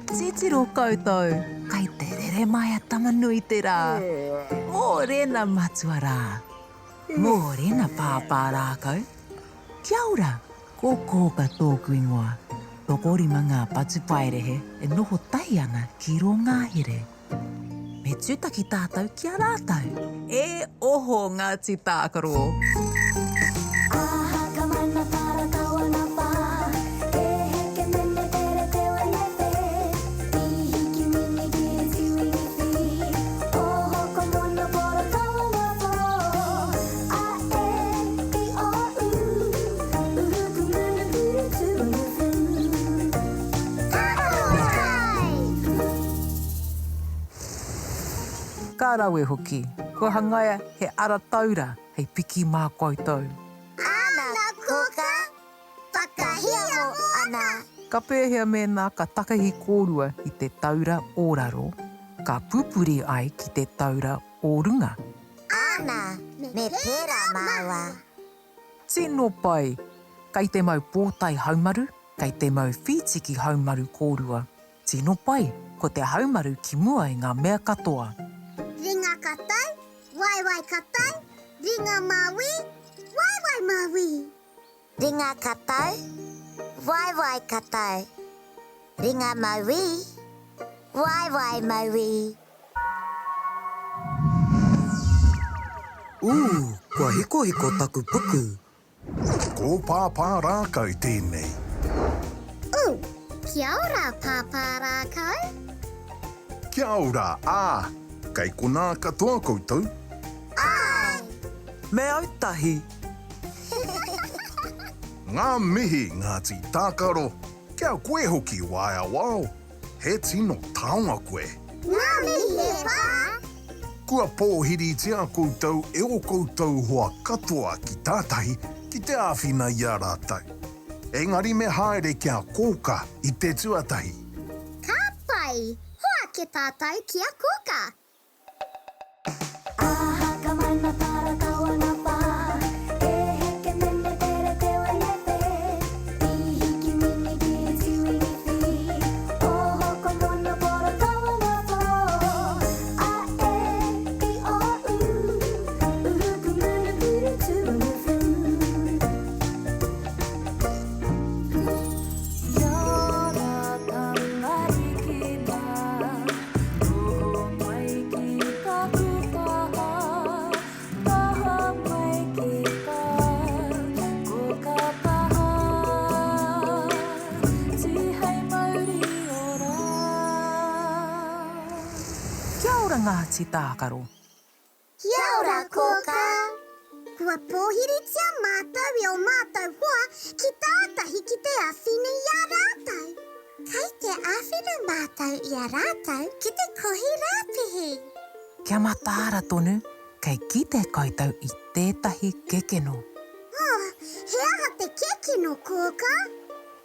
Titiro koutou, kai te rere mai a Tama-nui-te-rā. Mōrena matua rā. Mōrena pāpā rākau. Kia ora, ko Kōka tōku ingoa. Tokorima ngā patupaiarehe e noho tahi ana ki rō ngahere. Me tūtaki tātou ki a rātou. E oho Ngāti Tākaro! Ka rawe hoki. Kua hangaia he ara taura hei piki mā koutou. Ana koka whakahiamo ana. Ka pēhea mēnā ka takahi kōrua i te taura o raro, ka pupuri ai ki te taura o runga? Āna, me pērā māua. Tino pai! Kei te mau pōtae haumaru, kei te mau whītiki haumaru kōrua. Tino pai, ko te haumaru ki mua i ngā mea katoa. Ringa katau, waewae katau, ringa māui, waewae māui. Ringa katau, waewae katau, ringa mauī, waewae mauī. Ū, kua hikohiko taku puku. Ko Pāpā Rākau tēnei. Ū, kia ora Pāpā Rākau. Kia ora, ā, kei konā katoa koutou? Āe! Me autahi! Ngā mihi Ngāti Tākaro, kia koe hoki Waea Wao. He tino taonga koe. Ngā mihi e pā! Kua pōhiritia koutou e ō koutou hoa katoa ki tātahi ki te āwhina i a rātou. Engari me haere ki a Kōka i te tuatahi. Ka pai! Hoake tātou ki a Kōka! Noho mai ki taku taha, taha mai ki tā, ko ka taha, tihei mauri ora. Kia ora Ngāti Tākaro. Kia ora Kōkā! Kua pōhiritia mātou e ō mātou hoa ki tātahi ki te āwhina i a rātou. Kei te āwhina mātou i a rātou ki te kohi rāpihi. Kia mataara tonu, kei kite koutou i tētahi kekeno. Oh, he aha te kekeno, Kōkā?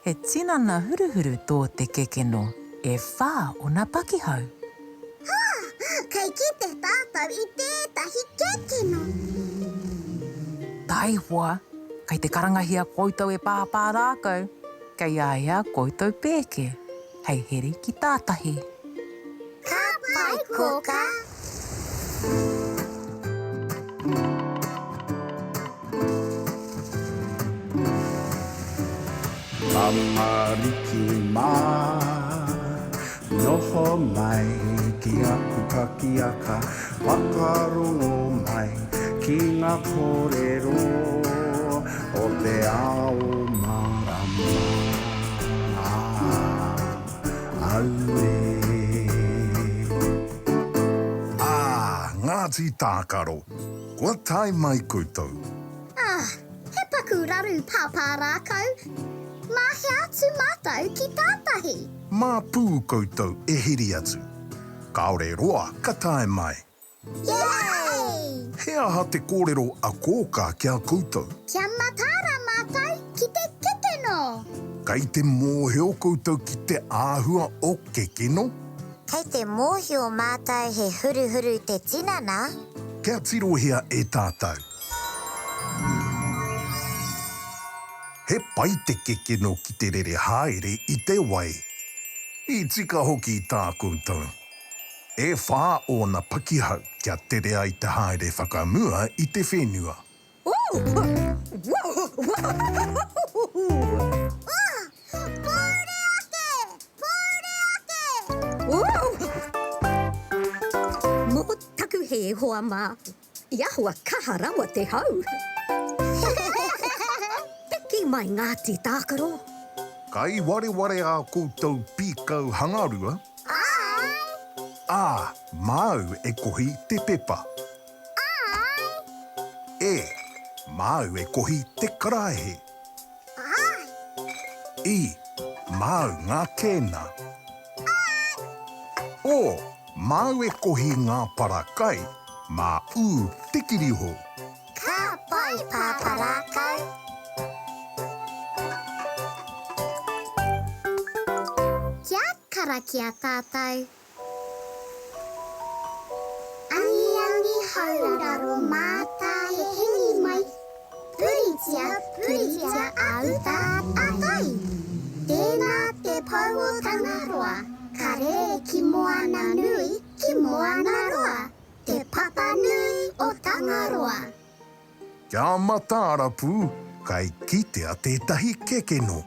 He tinana huruhuru tō te kekeno, e whā ōna pakihau. Hā! Kei kite tātou i tētahi kekeno. Taihoa, kei te karangahia koutou e Pāpā Rākau, kei a ia koutou pēke, hei here ki tātahi. Ka pai, Kōkā! Tamariki mā, noho mai ki aku pakiaka, whakarongo mai ki ngā kōrero o te ao mārama. Auē. Ā, Ngāti Tākaro, kua tae mai koutou. Ā, he paku raru pāpā rākau. Mā hea atu mātou ki tātahi? Mā pū koutou e heri atu. Kāore roa ka tae mai. Yay! He aha te kōrero a Kōkā ki a koutou? Kia mataara mātou ki te kekeno! Kei te mōhio koutou ki te āhua o kekeno? Kei te mōhio mātou he huruhuru te tinana. Kia tirohia e tātou. He pai te kekeno ki te rere haere i te wai. I tika hoki tā koutou. E whā ōna pakihau kia tere ai te haere whakamua i te whenua. Pōuri ake! Pōuri ake! Mō taku hē, hoa mā, i ahua kaha rawa te hau. Piki mai Ngāti Tākaro. Kai wareware ā koutou pīkau hangarua? Āe! Ā, māu e kohi te pepa. Āe! E, māu e kohi te karaehe. Āe! I, māu ngā kēna. Āe! O, māu e kohi ngā para kai, mā ū te kirihou. Ka pai, Pāpā Rākau. Kia karakia tātou. Angiangi hauraro mātāhe hengi mai, Puritia, puritia a uta, a tai. Tēnā te pou o Tangaroa, ka rere ki moana nui, ki moana roa, Te papa nui o Tangaroa. Kia mataara pū, kai kitea tētahi kekeno.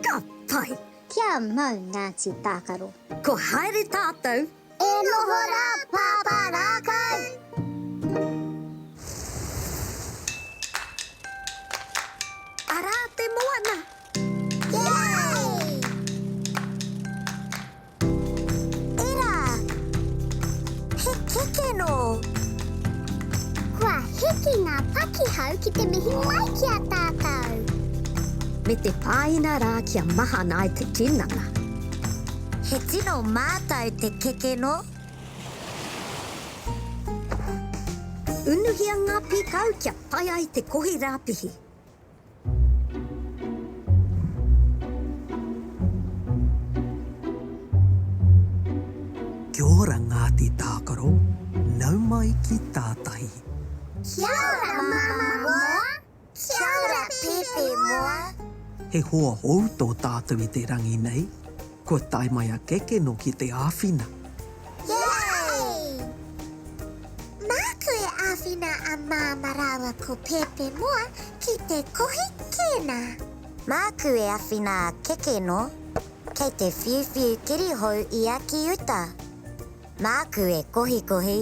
Ka pai! Kia mau Ngāti Tākaro. Ko haere tātou. E noho rā Pāpā Rākau! Arā te moana! Yay! Era! He kekeno! Kua hiki ngā pakihau ki te mihi mai ki a tātou. Me te pāina rā kia mahana ai te tinana. He tino mātau te kekeno. Unuhia ngā pīkau kia pai ai te kohi rāpihi. Kia ora Ngāti Tākaro, nau mai ki tātahi. Kia ora Māmā Moa, kia ora Pēpē Moa. He hoa hou tō tātou i te rangi nei, kua tae mai a Kekeno ki te āwhina. Yay! Māku e āwhina a Māmā rāua ko Pēpē Moa ki te kohi kēnā. Māku e āwhina a Kekeno, kei te whiuwhiu kirihou ia ki uta. Māku e kohikohi.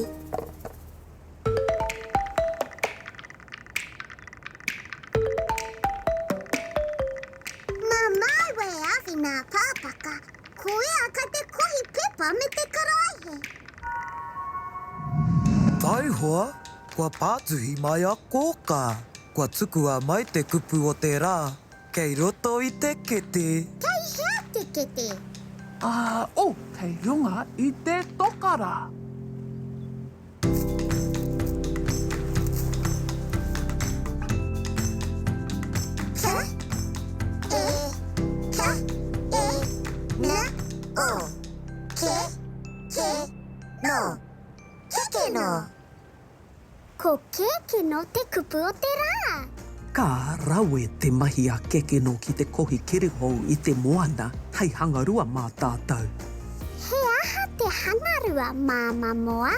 Mā māua e āwhina a Pāpaka, ko ia kei te kohi pepa me te karaehe. Taihoa, kua pātuhi mai a Kōkā. Kua tukua mai te kupu o te rā, kei roto i te kete. Kei hea te kete? Ā, oh, kei runga i te toka rā. K, E, K, E, N, O. Ke, ke, no. Kekeno. Ko kekeno te kupu o te rā. Ka rawe te mahi a Kekeno ki te kohi kirihou i te moana hei hangarua mā tātou. He aha te hangarua, Māmā Moa?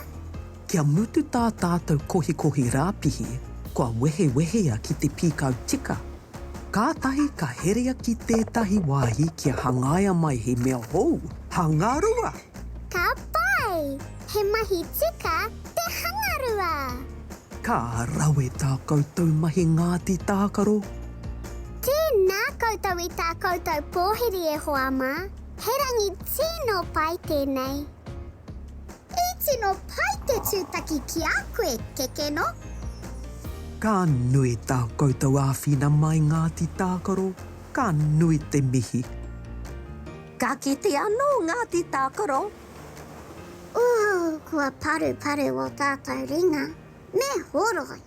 Kia mutu tā tātou kohikohi rāpihi, kua wehewehea ki te pīkau tika. Kātahi ka herea ki tētahi wāhi kia hangaia mai he mea hou, hangarua! Ka pai! He mahi tika te hangarua! Ka rawe tā koutou mahi Ngāti Tākaro! Tēnā koutou i tā koutou pōhiri e hoa mā, he rangi tino pai tēnei. I tino pai te tūtaki ki a koe, Kekeno. Ka nui tā koutou āwhina mai Ngāti Tākaro, ka nui te mihi. Ka kite anō Ngāti Tākaro. Ooh, kua paruparu ō tātou ringa. Me horoi.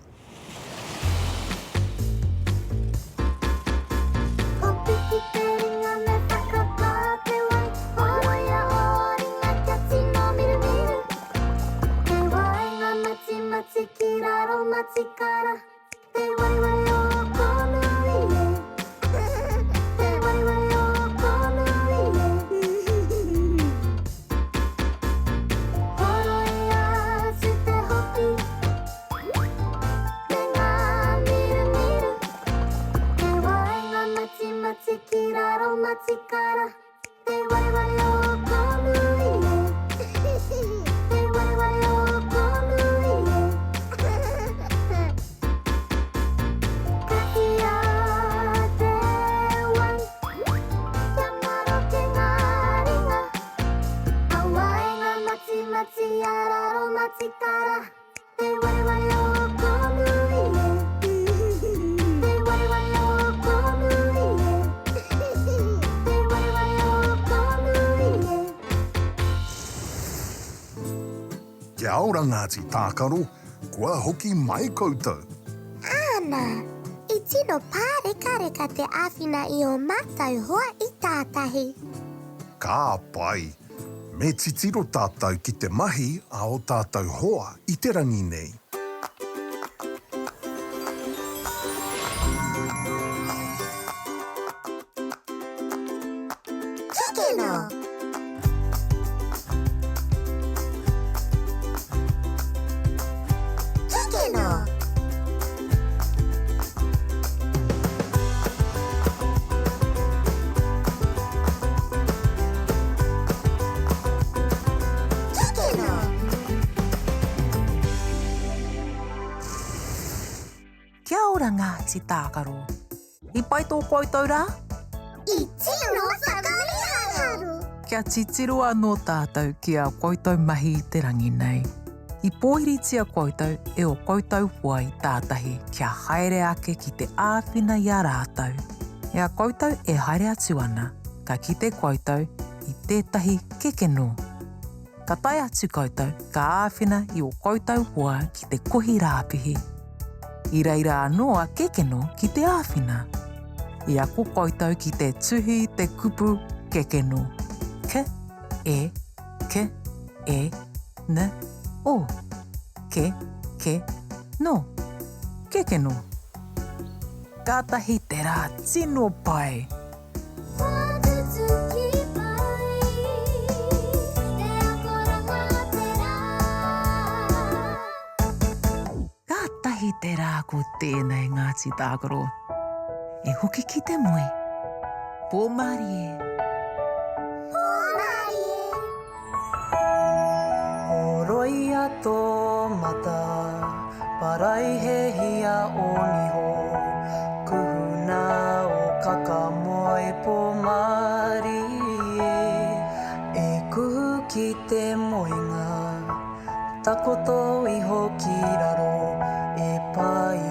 Kōpiki te ringa me whakapā te wai Horoia ō ringa kia tino mirumiru Te wai ngā matimati ki raro matikara Te waiwai o Kōnui e Te waiwai o Kōnui e. Kia ora Ngāti Tākaro, kua hoki mai koutou. Āna, i tino pārekareka te āwhina i ō mātou hoa i tātahi. Ka pai! Me titiro tātou ki te mahi a ō tātou hoa i te rangi nei. Kekeno! Kekeno! Kekeno! Kia ora Ngāti Tākaro. I pai tō koutou rā? I tino whakamiharo! Kia titiro anō tātou ki ā koutou mahi i te rangi nei. I pōhiritia koutou e ō koutou hoa i tātahi kia haere ake ki te āwhina i a rātou. I a koutou e haere atu ana, ka kite koutou i tētahi kekeno. Ka tae atu koutou, ka āwhina i ō koutou hoa ki te kohi rāpihi. I reira anō a Kekeno ki te āwhina. I ako koutou ki te tuhi i te kupu kekeno, k e k e n o, ke ke no, kekeno. Kātahi te rā tino pai! Kua tutuki pai te akoranga te rā. Kātahi te rā ko tēnei Ngāti Tākaro. E hoki ki te moe. Pō mārie. Pō mārie. Horoia tō mata, paraihehia ō niho, kuhuna ō kakamoe pō mārie, e kuhu ki te moenga, takoto iho ki raro, e pai.